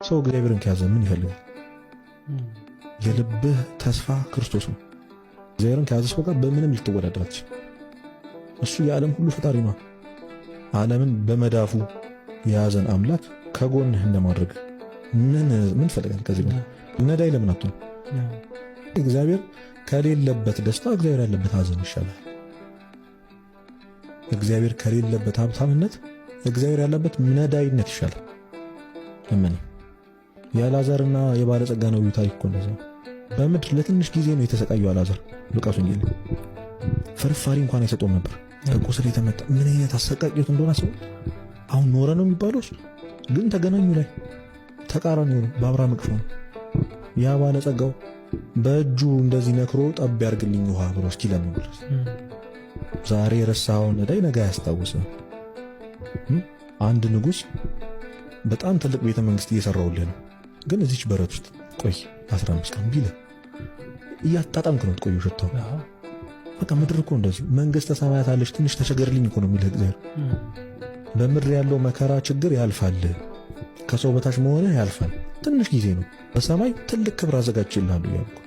ሰው እግዚአብሔርን ከያዘ ምን ይፈልጋል? የልብህ ተስፋ ክርስቶስ ነው። እግዚአብሔርን ከያዘ ሰው ጋር በምንም ልትወዳደር አትችልም። እሱ የዓለም ሁሉ ፈጣሪ ነው። ዓለምን በመዳፉ የያዘን አምላክ ከጎንህ እንደማድረግ ምን ምን ትፈልጋለህ? ከዚህ በላይ ነዳይ ለምን አትሆንም? እግዚአብሔር ከሌለበት ደስታ እግዚአብሔር ያለበት ሐዘን ይሻላል። እግዚአብሔር ከሌለበት ሀብታምነት እግዚአብሔር ያለበት ነዳይነት ይሻላል። እመኒ፣ የአልዓዛርና የባለጸጋ ነቢዩ ታሪክ እኮ እንደዛ ነው። በምድር ለትንሽ ጊዜ ነው የተሰቃየው አልዓዛር። ሉቃስ ወንጌል ፍርፋሪ እንኳን አይሰጠውም ነበር። በቁስል የተመታ፣ ምን አይነት አሰቃቂ ሕይወት እንደሆነ አስበው። አሁን ኖረ ነው የሚባለው፣ እሱ ግን ተገናኙ ላይ ተቃራኒ ሆኖ በአብርሃም እቅፍ ነው። ያ ባለጸጋው በእጁ እንደዚህ ነክሮ ጠብ ያርግልኝ ውሃ ብሎ እስኪለምን ድረስ። ዛሬ የረሳኸውን ነዳይ ነገ አያስታውስም። አንድ ንጉሥ በጣም ትልቅ ቤተ መንግስት እየሰራውልህ ነው፣ ግን እዚች በረት ውስጥ ቆይ 15 ቀን ቢልህ እያጣጣምክ ነው ትቆየው ሽታው። በቃ ምድር እኮ እንደዚሁ መንግስተ ሰማያት አለች፣ ትንሽ ተቸገርልኝ እኮ ነው የሚልህ እግዚአብሔር። በምድር ያለው መከራ ችግር ያልፋል፣ ከሰው በታች መሆንህ ያልፋል። ትንሽ ጊዜ ነው። በሰማይ ትልቅ ክብር አዘጋጅቼልሃለሁ እያልኩ።